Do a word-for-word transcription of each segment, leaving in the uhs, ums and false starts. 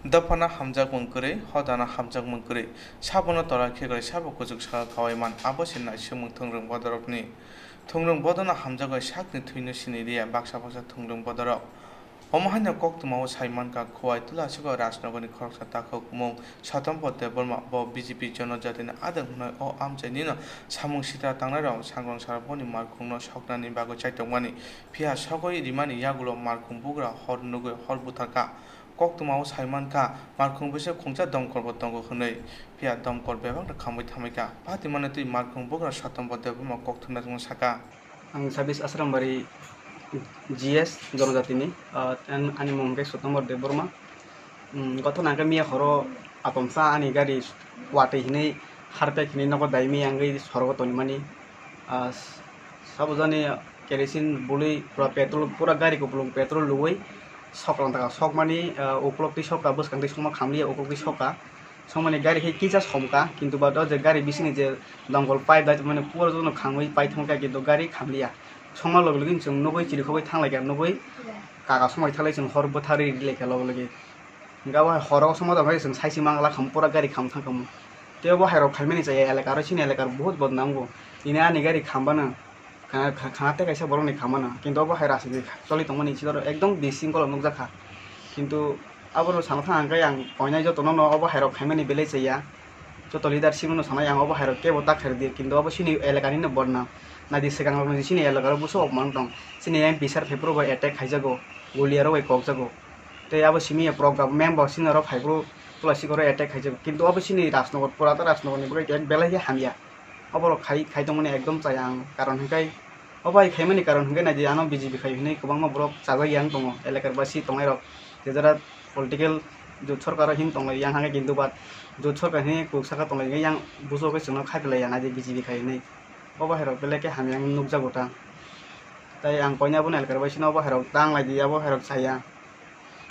Dophano hamjakmung kwrwi, hodano hamjakmung kwrwi. Sabono tola khe kwrwi, sabo kuchuk saka kawai man, abo se naisingmung thwngrwng bodorokni. Thwngrwng bodono hamjagwi sakni thwino sini rwya baksa baksa thwngrwng bodorok. Omo haino koktwmao sai mankha, Khowai Twlasigo Rajnagarni khoroksa takhukmung Sotombo Debbarma bo B J P Jonojatini adwk hwnwi o amchainino samung sitra tangnairok sangrong sara boni markhungno soknani bagwi chaitokmani, phiya sogwi rimani yagulo markhung bugra hor nugwi hor butharkha. Koktwmao sai mankha, markhung bai se khungsa domkolbo tongo hwnwi, phiya domkol bebakno khamwi thangbaikha. Patimanwi twi markhung bugra Sotombo Debbarma kok thumnairokno sakha. Ang Sabis Asrambari G S Jonojatini, ah, an-, ani mung khe Sotombo Debbarma. Hmm, gothona hwnkhe miya horo atomsa ani gari watwi hinwi harpek hinwi nogo daimwi wngwi sorogo tonimani. Ah, sabujani kerosene bului pura petrol, pura gari kupulung petrol luwi soklang taka sokmani, ah, ukulok twi sokka, bwskang twi sokma khamliya, ukulok twi sokka. Sokmani gari khe kisa somkha, kintu but o je gari bisingni je dongkol pipe dai tongmani pura jotono khangwi pai thangkha, kintu gari khamliya. Sokma logi logi chwng nugwi chirikhogwi thanglaikha, nugwi kaka somai thalai chwng hor bwtharwi rilaikha logi logi. Hingke abo hai horo songma tongkha, chwng saisi mangla khamu, pura gari kham thang khamu. Tei obo hai rok khaimani chaya elaka aro chini elaka aro bahut bodnam go. Tini ani gari khambano, khana, khana tei kaisa borokni khambano. Kintu obo hai rajniti choli tongmani chidoro ekdom bising kolok nukjakha. Kintu abono sana thang hwnkhe ang koinai jotono no obo hai rok khaimani belai chaya. Joto leader simono sanai ang obo hai rok kebo ta khairokdi. Kintu obo chini elakani no bodnam. Naidi swkang rokni chini elaka aro buso okmang tong. Chini M P sir phaiphuru bai attack khaijago. Guli aro bai kokjago. Tei abo simi ya program member sini oro phaiphuru Tulasik oro attack khaijak. Kintu abo chini Rajnagar, pura ta Rajnagar ni bagwi khe belai khe hamya. Obo rok khai, khai tongmani ekdom chaya ang. Karon hwnkhe, obo hai khaimani karon hwnkhe naidi ano B J P khai hwnwi kwbangma borok chajak yang tongo. Elakar basi tongnai rok, je jora political jot sorkar o hin tonglai yang hwnkhe, kintu but jot sorkar hwnwi kuk saka tonglai yang bujo khe chwngno khai phlai ya naidi B J P khai hwnwi. Obo hai rok belai khe hamya wng nukjago ta. Tai ang koina abono elakar bai sino obo hai rok tang lai di, abo hai rok chaya.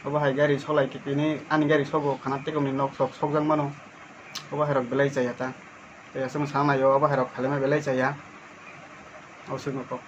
Obo hai gari solai khe tini ani gari sobo khana tekomni nok sok sokjak mano. Obo hai rok belai chaya ta. Tei aswkno sana naio obo hai rok khailema belai chaya. Aswkno kok.